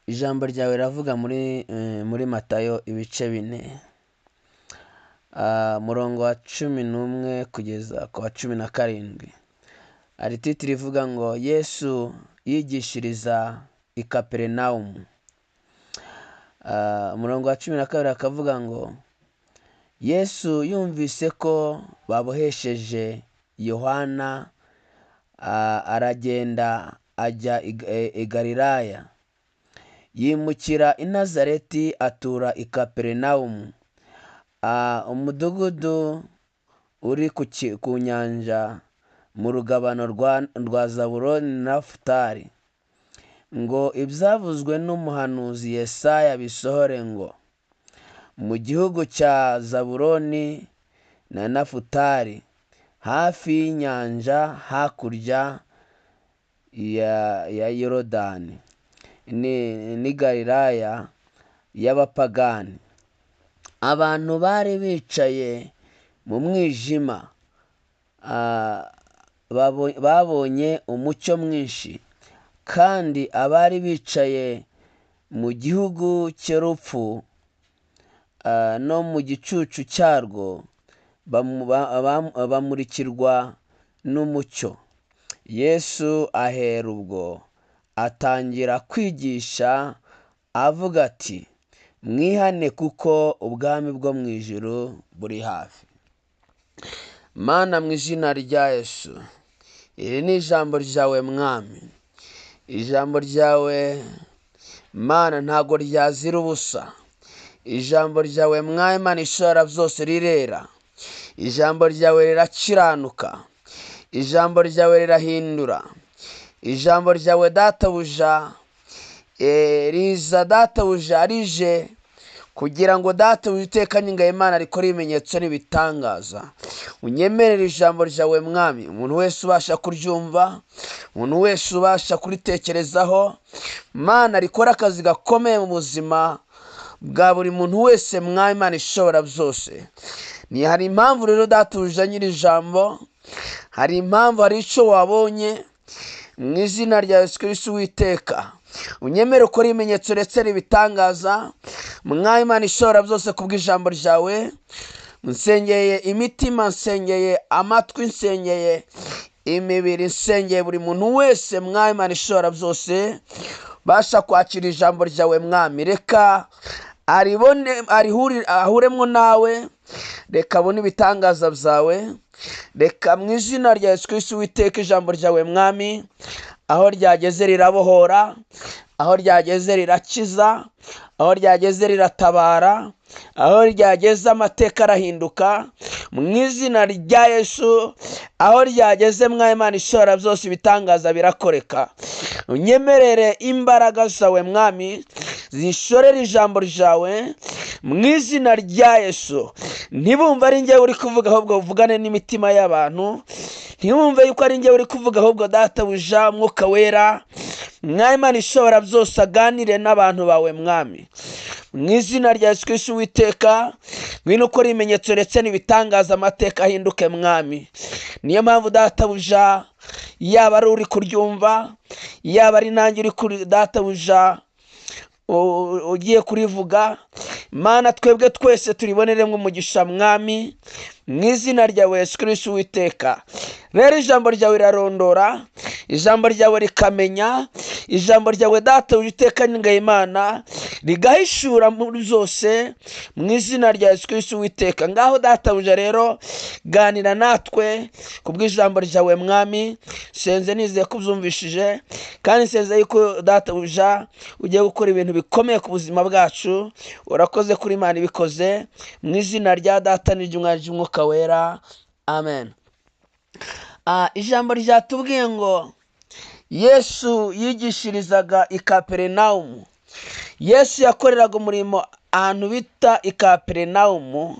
Ijambo ryawe riravuga muri Matayo ibice 4, murongo wa 11 kugeza ku wa 17. Hari titiri ivuga ngo Yesu yigishiriza i Kaperinawumu. Umurongo wa 12 akavuga ngo Yesu yumvise ko babohesheje Yohana, aragenda ajya i Galilaya, yimukira i Nazareti, atura i Kaperinawumu, umudugudu uri ku nyanja mu rugabano rwa Zabuloni na Nafutali, ngo ibyavuzwe n'umuhanuzi Yesaya bisohore ngo mu gihugu cya Zabuloni na Nafutali, hafi y'inyanja, hakurya ya Yorodani, ni Galilaya y'abapagani. Abantu bari bicaye mu mwijima babonye umucyo mwinshi, kandi abari bicaye mu gihugu cy'urupfu no mu gicucu cyarwo bamurikirwa n'umucyo. Yesu ahera ubwo atangira kwigisha avuga ati mwihane kuko ubwami bwo mu ijuru buri hafi. Mana, mu izina rya Yesu, iri ni ijambo ryawe Mwami. Ijambo ryawe Mana ntago ryazira ubusa. Ijambo ryawe Mwami Mana ishobora byose rirera. Ijambo ryawe rirakiranuka. Ijambo ryawe rirahindura. Ijambo ryawe databuja riza databuja rije kugira ngo databuja iteka n'ingaye Imana rikore ibimenyetso n'ibitangaza. Unyemerere ijambo ryawe Mwami, umuntu wese ubasha kuryumva, umuntu wese ubasha kuritekerezaho, Mana rikora akazi gakomeye mu buzima bwa buri muntu wese Mwami Imana ishobora byose. Ni hari impamvu rero databuja nyiri ijambo, hari impamvu, hari icyo wabonye mu izina rya Yesu Kristo Uwiteka. Unyemere ukore ibimenyetso ndetse n'ibitangaza Mwami Imana ishobora byose kubw'ijambo ryawe. Nsengeye imitima, nsengeye amatwi, nsengeye imibiri, nsengeye buri muntu wese Mwami Imana ishobora byose basha kwakira ijambo ryawe Mwami. Reka aribone, ahuremo nawe, reka abone ibitangaza byawe. Reka mu izina rya Yesu Kristo Uwiteka ijambo ryawe Mwami aho ryageze rirabohora, aho ryageze rirakiza, aho ryageze riratabara, aho ryageze amateka arahinduka mu izina rya Yesu. Aho ryageze Mwami Imana ishobora byose ibitangaza birakoreka. Unyemerere imbaraga zawe Mwami zishorere ijambo ryawe mu izina rya Yesu. Ntibumve ari njyewe uri kuvuga, ahubwo uvugane n'imitima y'abantu. Ntibumve yuko ari njyewe uri kuvuga, ahubwo databuja Mwuka Wera Mwami Imana ishobora byose aganire n'abantu bawe Mwami. Mu izina rya Yesu Kristo Uwiteka, ngwino ukore ibimenyetso ndetse n'ibitangaza, amateka ahinduke Mwami. Niyo mpamvu databuja yaba ari uri kuryumva, yaba ari nanjye uri kuri databuja ugiye kurivuga, Mana twebwe twese turiboneremo umugisha Mwami mu izina rya Yesu Kristo Uwiteka. Rero ijambo ryawe rirarondora, ijambo ryawe rikamenya, ijambo ryawe data Uwiteka n'ingaye Imana rigahishura muri zose mu izina rya Yesu Kristo Uwiteka. Ngaho databuja rero ganira natwe kubw'ijambo ryawe Mwami. Senze nizeye ko ubyumvishije, kandi senze yuko databuja ugiye gukora ibintu bikomeye ku buzima bwacu. Urakoze kuri Imana ibikoze mu izina rya data n'iry'Umwana n'Umwuka Wera, amen. Ijambo ryatubwiye ngo Yesu yigishirizaga i Kaperinawumu. Yesu yakoreraga umurimo ahantu bita i Kaperinawumu,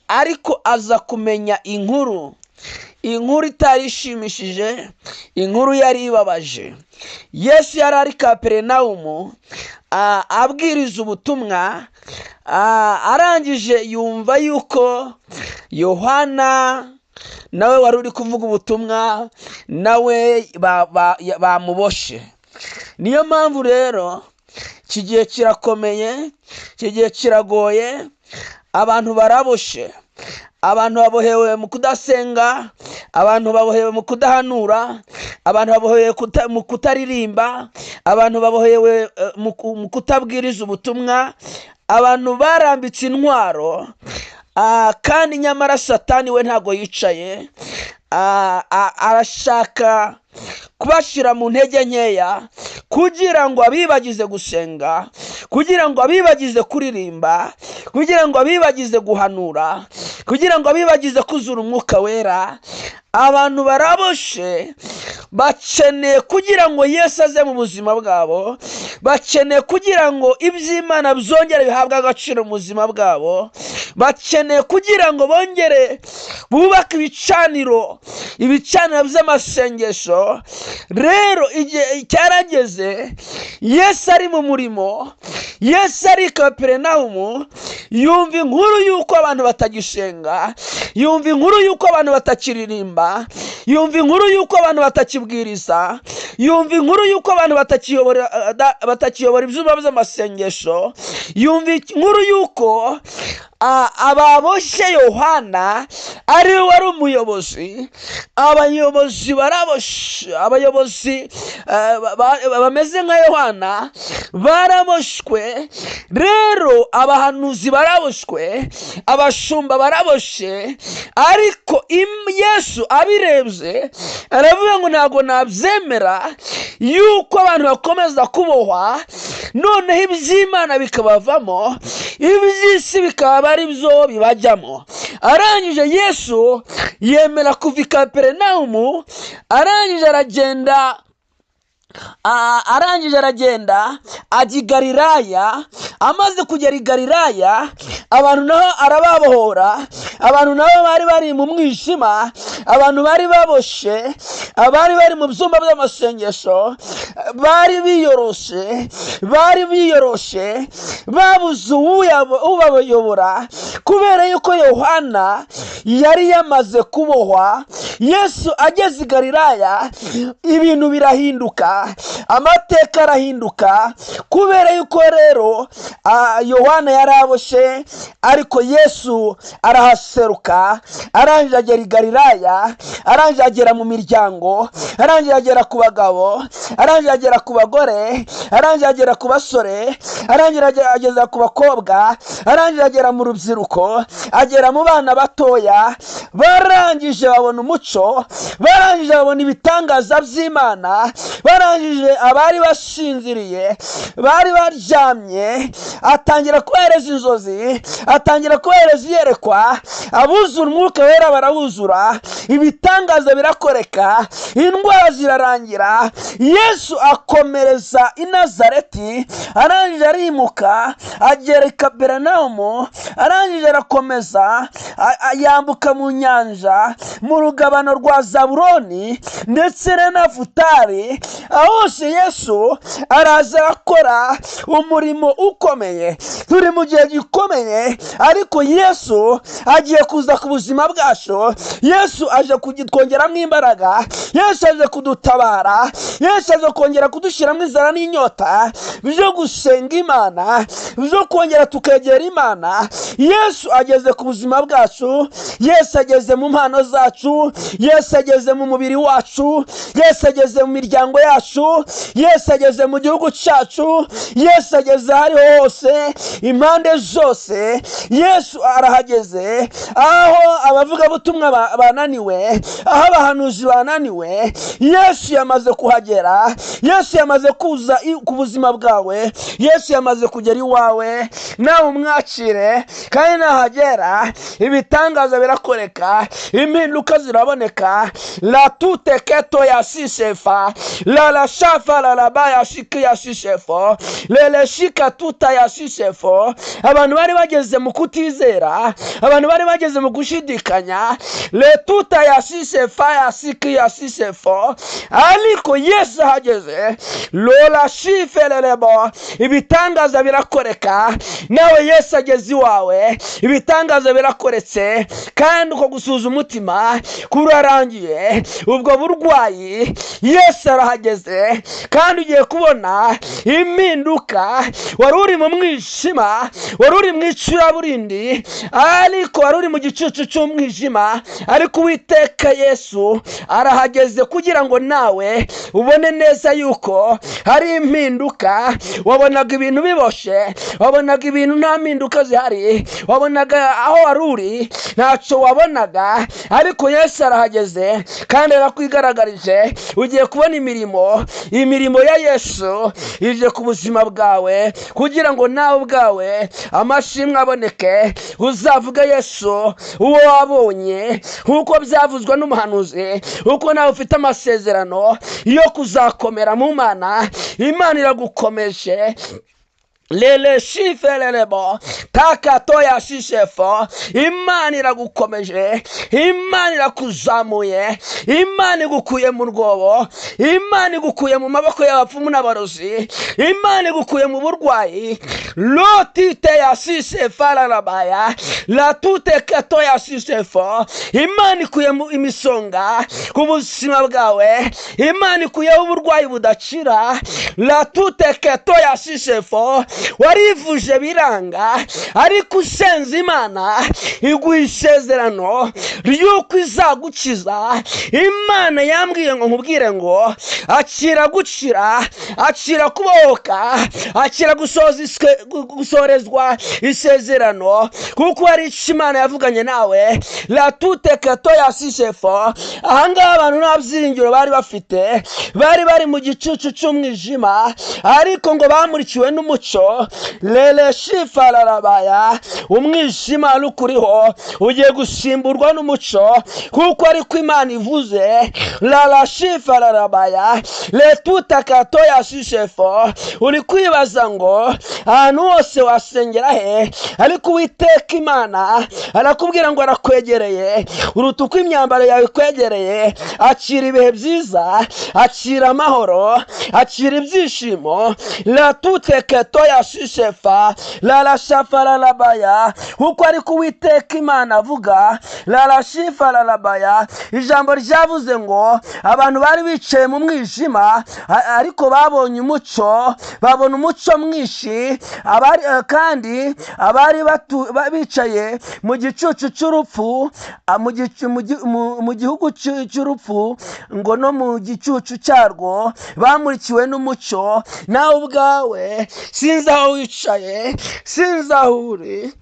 ariko aza kumenya inkuru, inkuru itari ishimishije, inkuru yari ibabaje. Yesu yari ari Kaperinawumu abwiriza ubutumwa, arangije yumva yuko Yohana nawe wari uri kuvuga ubutumwa nawe bamuboshe. Niyo mpamvu rero Iki gihe kirakomeye, iki gihe kiragoye, abantu baraboshe, abantu babohewe mu kudasenga, abantu babohewe mu kudahanura, abantu babohewe mu kutaririmba, abantu babohewe mu kutabwiriza ubutumwa, abantu barambitse intwaro, kandi nyamara Satani we ntago yicaye, arashaka kubashyira mu ntege nkeya kugira ngo abibagize gusenga, kugira ngo abibagize kuririmba, kugira ngo abibagize guhanura, kugira ngo abibagize kuzura umwuka wera. Abantu baraboshe, bakeneye kugira ngo Yesu aze mu buzima bwabo, bakeneye kugira ngo iby'Imana byongere bihabwe agaciro mu buzima bwabo, bakeneye kugira ngo bongere bubake ibicaniro, ibicaniro by'amasengesho. Rero igihe cyarageze, Yesu ari mu murimo, Yesu ari i Kaperinawumu, yumva inkuru y'uko abantu batagishenga, yumva inkuru y'uko abantu batakiririmba, yumva inkuru y'uko abantu batakibwiriza, yumva inkuru y'uko abantu batakiyobora ibyumba by'amasengesho, yumva inkuru y'uko ababoshye Yohana ari we wari umuyobozi. Abayobozi baraboshe, abayobozi bameze nka Yohana baraboshwe. Rero abahanuzi baraboshwe, abashumba baraboshe, ariko Yesu abirebye aravuga ngo ntabwo nabyemera yuko abantu bakomeza kubohwa, noneho iby'Imana bikabavamo, iby'isi bikaba ari byo bibajyamo. Arangije Yesu yemera kuva i Kaperinawumu, arangije aragenda, arangije aragenda ajya i Galilaya. Amaze kugera i Galilaya, abantu naho arababohora, abantu nabo bari bari mu mwijima, abantu bari baboshe, abari bari mu byumba by'amasengesho bari biyoroshe, bari biyoroshe, babuze ubabayobora, kubera yuko Yohana yari yamaze kubohwa. Yesu ageze i Galilaya, ibintu birahinduka, amateka arahinduka, kubera yuko rero Yohana yaraboshe, ariko Yesu arahaseruka, arangije agera i Galilaya, arangije agera mu miryango, arangije agera ku bagabo, arangije agera ku bagore, arangije agera ku basore, arangije ageza ku bakobwa, arangije agera mu rubyiruko, agera mu bana batoya. Barangije babona umuco, barangije babona ibitangaza by'Imana, barangije abari basinziriye, bari baryamye, atangira kubahereza inzozi, atangira kubahereza iyerekwa, abuzura umwuka wera barawuzura, ibitangaza birakoreka, indwara zirarangira. Yesu akomereza i Nazareti, arangije arimuka agera i Kaperinawumu, arangije arakomeza yambuka mu nyanja, mu rugabano rwa Zabuloni ndetse na Nafutali. Aho hose Yesu araza arakora umurimo ukomeye. Turi mu gihe gikomeye, ariko Yesu agiye kuza ku buzima bwacu. Yesu aje kutwongeramo imbaraga, Yesu aje kudutabara, Yesu aje kongera kudushyiramo inzara n'inyota byo gusenga Imana, byo kongera tukegera Imana. Yesu ageze ku buzima bwacu, Yesu ageze mu mpano zacu, Yesu ageze mu mubiri wacu, Yesu ageze mu miryango yacu, Yesu ageze mu gihugu cyacu, Yesu ageze aho ariho hose, impande zose Yesu arahageze. Aho abavugabutumwa bananiwe, aho abahanuzi bananiwe, Yesu yamaze kuhagera. Yesu yamaze kuza ku buzima bwawe, Yesu yamaze kugera iwawe, nawe umwakire. Kandi nahagera ibitangaza birakoreka, impinduka ziraboneka. La tute keto ya sisefa la la shafa la la ba ya shiki ya sisefo lele shika tuta ya sisefo. Abantu bari bageze mu kutizera, abantu bari bageze mu gushidikanya, le tuta ya sisefa ya siki ya sisefo, ariko Yesu ahageze lola shifelelebo, ibitangaza birakoreka. Nawe Yesu ageze iwawe, ibitangaza birakoretse, kandi uko Uko gusuza umutima kurarangiye, ubwo burwayi Yesu arahageze, kandi ugiye kubona impinduka. Wari uri mu mwijima, wari uri mu icuraburindi, ariko wari uri mu gicucu cy'umwijima, ariko Uwiteka Yesu arahageze kugira ngo nawe ubone neza yuko hari impinduka. Wabonaga ibintu biboshe, wabonaga ibintu nta mpinduka zihari, wabonaga aho wari uri ntacyo wabonaga, ariko Yesu arahageze kandi arakwigaragaje. Ugiye kubona imirimo ya Yesu ije ku buzima bwawe, kugira ngo nawe ubwawe amashimwe aboneke, uzavuge Yesu uwo wabonye, nk'uko byavuzwe n'umuhanuzi, uko nawe ufite amasezerano yo kuzakomera mu Mana. Imana iragukomeje. Lele shifelelebo takatoya shishefo. Imana iragukomeje, Imana irakuzamuye, Imana igukuye mu rwobo, Imana igukuye mu maboko y'abapfumu n'abarozi, Imana igukuye mu burwayi. Lotite ya sishefararabaya latute katoya shishefo. Imana ikuye mu imisonga ku buzima bwawe, Imana ikuyeho uburwayi budakira. Latute katoya shishefo. Warivuje biranga, ariko usenze Imana iguha isezerano ry'uko izagukiza. Imana yambwiye ngo nkubwire ngo akira gukira, akira kubohoka, akira gusorezwa isezerano, kuko hari icyo Imana yavuganye nawe. Latute katoya sishefo. Ahangaha abantu nta byiringiro bari bafite, bari bari mu gicucu cy'umwijima, ariko ngo bamurikiwe n'umucyo. Lele shifararabaya. Umwijima ukuriho ugiye gusimburwa n'umucyo, kuko ariko Imana ivuze. Lala shifararabaya letutaka shishefo. Uri kwibaza ngo ahantu hose wasengera he, ariko Uwiteka Imana arakubwira ngo arakwegereye uruta uko imyambaro yawe ikwegereye. Akira ibihe byiza, akira amahoro, akira ibyishimo. Latuteketo shishefa larashafararabaya, kuko ariko Uwiteka Imana avuga. Larashifararabaya. Ijambo ryavuze ngo abantu bari bicaye mu mwijima, ariko babonye umucyo, babona umucyo mwinshi. Kandi abari bicaye mu gicucu cy'urupfu, mu gihugu cy'urupfu ngo no mu gicucu cyarwo, bamurikiwe n'umucyo. Nawe ubwawe sinzi aho wicaye, sinzi aho uri,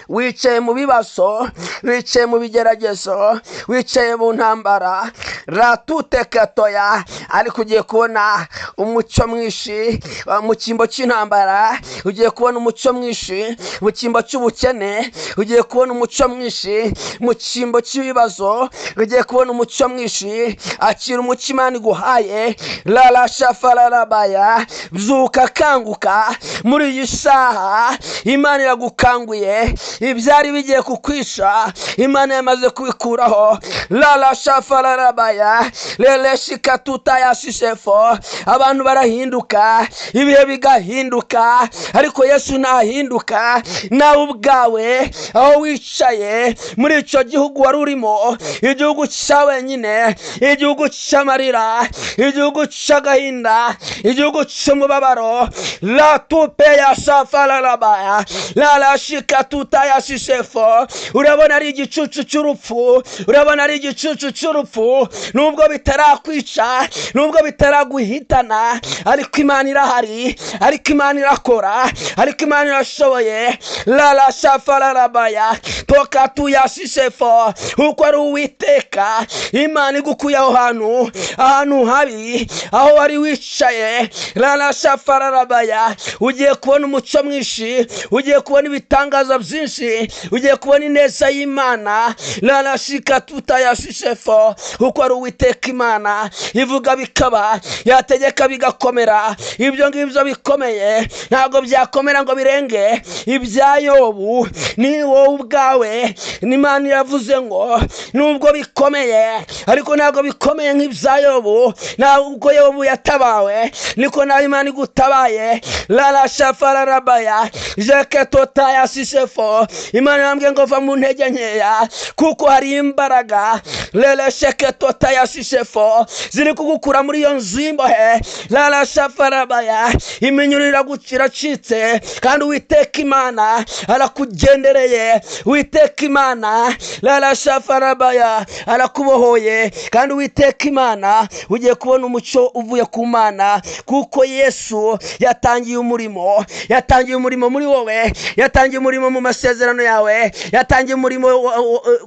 wicaye mu bibazo, wicaye mu bigeragezo, wicaye mu ntambara ratute katoya, ariko ugiye kubona umucyo mwinshi mu cyimbo cy'intambara, ugiye kubona umucyo mwinshi mu cyimbo cy'ubukene, ugiye kubona umucyo mwinshi mu cyimbo cy'ibibazo, ugiye kubona umucyo mwinshi. Akira umucyo Imana iguhaye. Rarashafararabaya. Byuka, kanguka muri iyi saha, Imana iragukanguye. Ibyari bigiye kukwisha Imana yamaze kubikuraho. Rarashafararabaya leleshikatuta shishefo. Abantu barahinduka, ibihe bigahinduka, ariko Yesu ntahinduka. Nawe ubwawe aho wicaye muri icyo gihugu wari urimo, igihugu cya wenyine, igihugu cy'amarira, igihugu cy'agahinda, igihugu cy'umubabaro, latupe ya shafararabaya larashikatuta ya shishefo, urabona ari igicucu cy'urupfu, urabona ari igicucu cy'urupfu. Nubwo bitarakwica, nubwo bitaraguhitana, ariko Imana irahari, ariko Imana irakora, ariko Imana irashoboye. Larashafararabaya tokatuya shishefo. Kuko ari Uwiteka Imana igukuye aho hantu, ahantu habi aho wari wicaye. Larashafararabaya. Ugiye kubona umucyo mwinshi, ugiye kubona ibitangaza byinshi, ugiye kubona ineza y'Imana. Larashikatuta ya shishefo. Kuko ari Uwiteka Imana ivuga bikaba, yategeka bigakomera. Ibyo ngibyo bikomeye ntabwo byakomera ngo birenge ibya Yobu. Ni wowe ubwawe n'Imana iravuze ngo nubwo bikomeye, ariko ntabwo bikomeye nk'ibya Yobu. Ntabwo Yobu yatabawe, niko nawe Imana igutabaye. Larashafararabaya jeketota ya sisefo. yasishefo. Imana yambwiye ngo va mu ntege nkeya kuko hari imbaraga lele sheketota yasishefo ziri kugukura muri iyo nzu y'imbohe. Lala shafarabaya, iminyurira iracitse kandi Uwiteka Imana arakugendereye. Uwiteka Imana lala shafarabaya arakubohoye kandi Uwiteka Imana ugiye kubona umucyo uvuye ku Mana, kuko Yesu yatangiye umurimo, yatangiye umurimo muri wowe, yatangiye umurimo mu masezerano yawe, yatangiye umurimo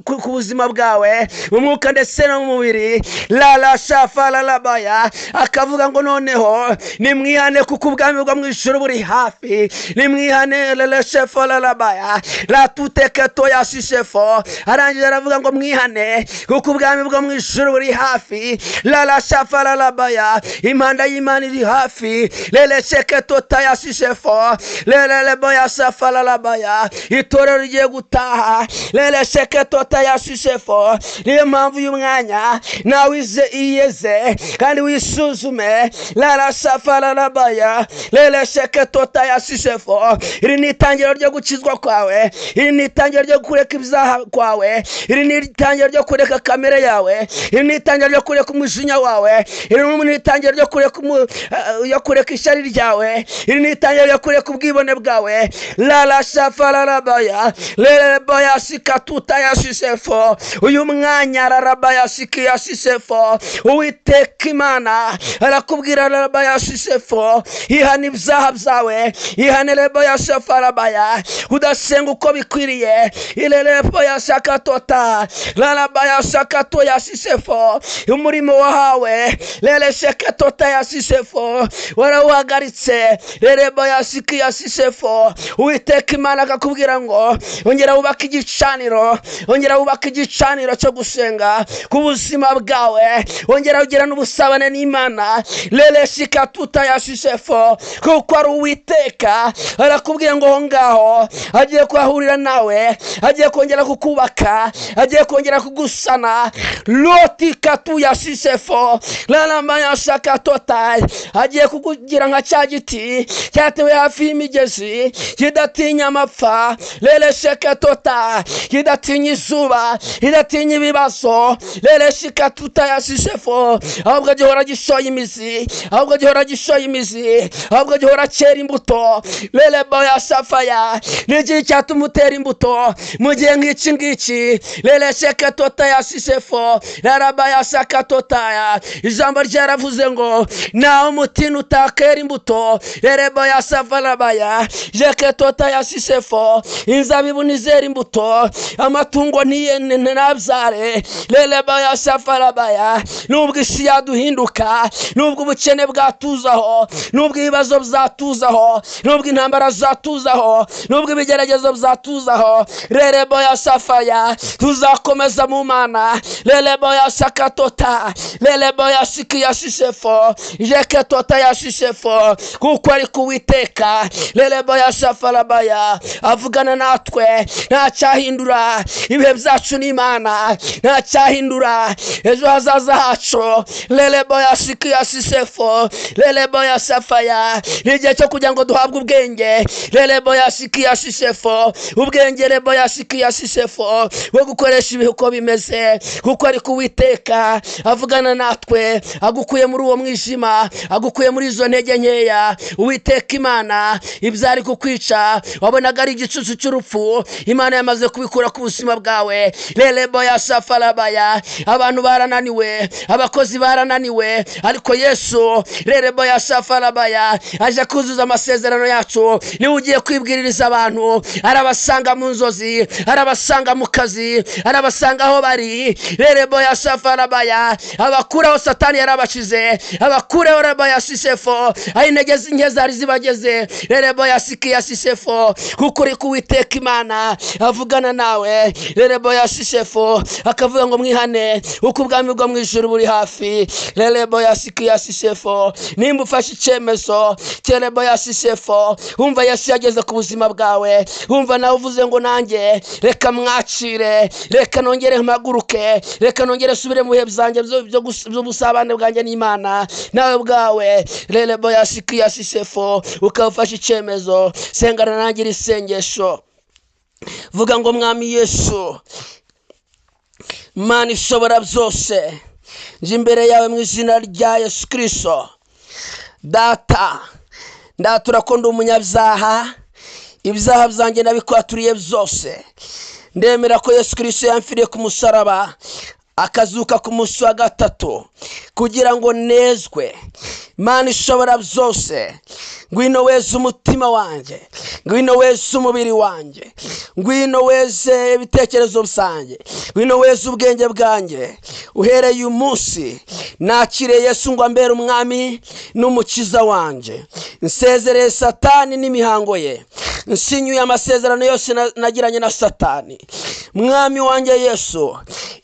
ku buzima bwawe, mu mwuka ndetse no mu mubiri. Lala shafarabaya akavuga ngo noneho nimwihane kuko ubwami bwo mu ijuru buri hafi. Nimwihane lele shafarabaya latuteketo yasishefo. Arangije aravuga ngo mwihane kuko ubwami bwo mu ijuru buri hafi. Lala shafarabaya, impanda y'Imana iri hafi. Lele sheketota yasishefo lele leboya shafarabaya, itorero rigiye gutaha. Lele sheketota yasishefo. Niyo mpamvu uyu mwanya nawe iyeze kandi wisuzume. Lala shafarabaya lele sheketota yasishefo. Iri ni itangiriro ryo gukizwa kwawe, iri ni itangiriro ryo kureka ibyaha kwawe, iri ni itangiriro ryo kureka kamere yawe, iri ni itangiriro ryo kureka umujinya wawe, iri ni itangiriro ryo kureka yo kureka ishyari ryawe, iri ni itangiriro ryo kureka ubwibone bwawe. Lala shafarabaya lele boya shikatuta yasishefo. Uyu mwanya rarabaya shikiyasishefo. Uwiteka Imana arakubwira rarabaya shishefo, ihane ibyaha byawe, ihane reboya shafarabaya, udasenga uko bikwiriye. Ilele boya shakatota rarabaya shakato yasishefo. Umurimo wahawe lele sheketota yasishefo warawuhagaritse. Lele boya shikiyasishefo. Uwiteka Imana akakubwira ngo ongera wubake igicaniro, ongera wubake igicaniro cyo gusenga ku buzima bwawe, ongera ugira n'ubusabane n'Imana. Lele shikatuta yasishefo, kuko ari Uwiteka arakubwira ngo aho ngaho agiye kuhahurira nawe, agiye kongera kukubaka, agiye kongera kugusana. Loti katu yasishefo lalama yashakatota, agiye kukugira nka cya giti cyatewe hafi y'imigezi, kidatinya amapfa. Lele sheketota, kidatinya izuba, kidatinya ibibazo. Lele shikatuta yasishefo, ahubwo gihora gishoye imizi, ahubwo gihora gishoye imizi, ahubwo gihora cyera imbuto. Lele boya shafaya, niki cyatuma utera imbuto mu gihe nk'iki ngiki? Lele sheketota yasishefo larabaya shakatota. Ijambo ryaravuze ngo naho umutini utakera imbuto, lele boya shafarabaya jeketota yasishefo, inzabibu ntizera imbuto, amatungo ntabyare. Lele boya shafarabaya, nubwo isi yaduhinduka, nubwo ubukene bwatuzaho, nubwo ibibazo byatuzaho, nubwo intambara zatuzaho, nubwo ibigeragezo byatuzaho, lele boya shafaya tuzakomeza mu Mana. Lele boya shakatota lele boya shikiyashishefo jeketota yashishefo, kuko ari kuwiteka. Lele boya shafarabaya avugana natwe, nta cyahindura ibihe byacu n'Imana, nta cyahindura ejo hazaza hacu. Lele boya shikiyashishefo lele boya shafaya, ni igihe cyo kugira ngo duhabwe ubwenge. Lele boya shikiyashishefo, ubwenge lele boya shikiyashishefo bwo gukoresha ibihe uko bimeze, kuko ari kuwiteka avugana natwe, agukuye muri uwo mwijima, agukuye muri izo ntege nkeya. Uwiteka Imana ibyari kukwica wabonaga ari igicucu cy'urupfu, Imana yamaze kubikura ku buzima bwawe. Lele boya shafarabaya, abantu barananiwe, abakozi barananiwe, ariko Yesu lele boya shafarabaya aje kuzuza amasezerano yacu. Niwe ugiye kwibwiririza abantu, arabasanga mu nzozi, arabasanga mu kazi, arabasanga aho bari. Lele boya shafarabaya abakuraho Satani yarabashize, abakureho rabaya shishefo, aho intege nke zari zibageze. Lele boya shikiyashishefo, kuko uri kuwiteka Imana avugana nawe. Lele boya shishefo akavuga ngo mwihane uko ubwami bwo mu ijuru buri hafi. Lele boya shikiyashishefo, nimba ufashe icyemezo lele boya shishefo, wumva Yesu yageze ku buzima bwawe, wumva nawe uvuze ngo nanjye reka mwakire, reka nongere mpaguruke, reka nongere subire mu bihe byanjye by'ubusabane bwanjye n'Imana, nawe bwawe lele boya shikiyashishefo ukaba ufashe icyemezo. Sengana nanjye iri sengesho. Vuga ngo: "Mwami Yesu, Mana ishobora byose, nje imbere yawe mu izina rya Yesu Kirisito. Data, ndatura ko ndi umunyabyaha, ibyaha byanjye nabikwaturiye byose. Ndemera ko Yesu Kirisito yamfiriye ku musaraba, akazuka ku munsi wa gatatu kugira ngo nezwe. Mana ishobora byose, ngwino weze umutima wanjye, ngwino weze umubiri wanjye, ngwino weze ibitekerezo byanjye, ngwino weze ubwenge bwanjye. Uhereye uyu munsi nakiriye Yesu ngo ambere umwami n'umukiza wanjye. Nsezereye Satani n'imihango ye, nsinyuye amasezerano yose nagiranye na Satani. Mwami wanjye Yesu,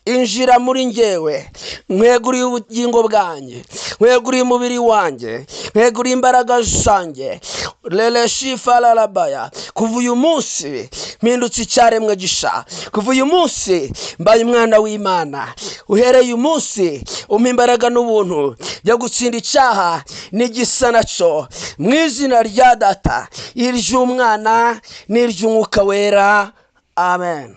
injira muri ngewe. Nkweguriye ubugingo bwanjye, nkweguriye umubiri wanjye, nkweguriye imbaraga zanjye. Rereshifararabaya, kuva uyu munsi mpindutse icyaremwe gisha. Kuva uyu munsi mbaye umwana w'Imana. Uhereye uyu munsi umpa imbaraga n'ubuntu byo gutsinda icyaha n'igisa nacyo, mu izina rya Data, iry'Umwana n'iry'Umwuka Wera, amen."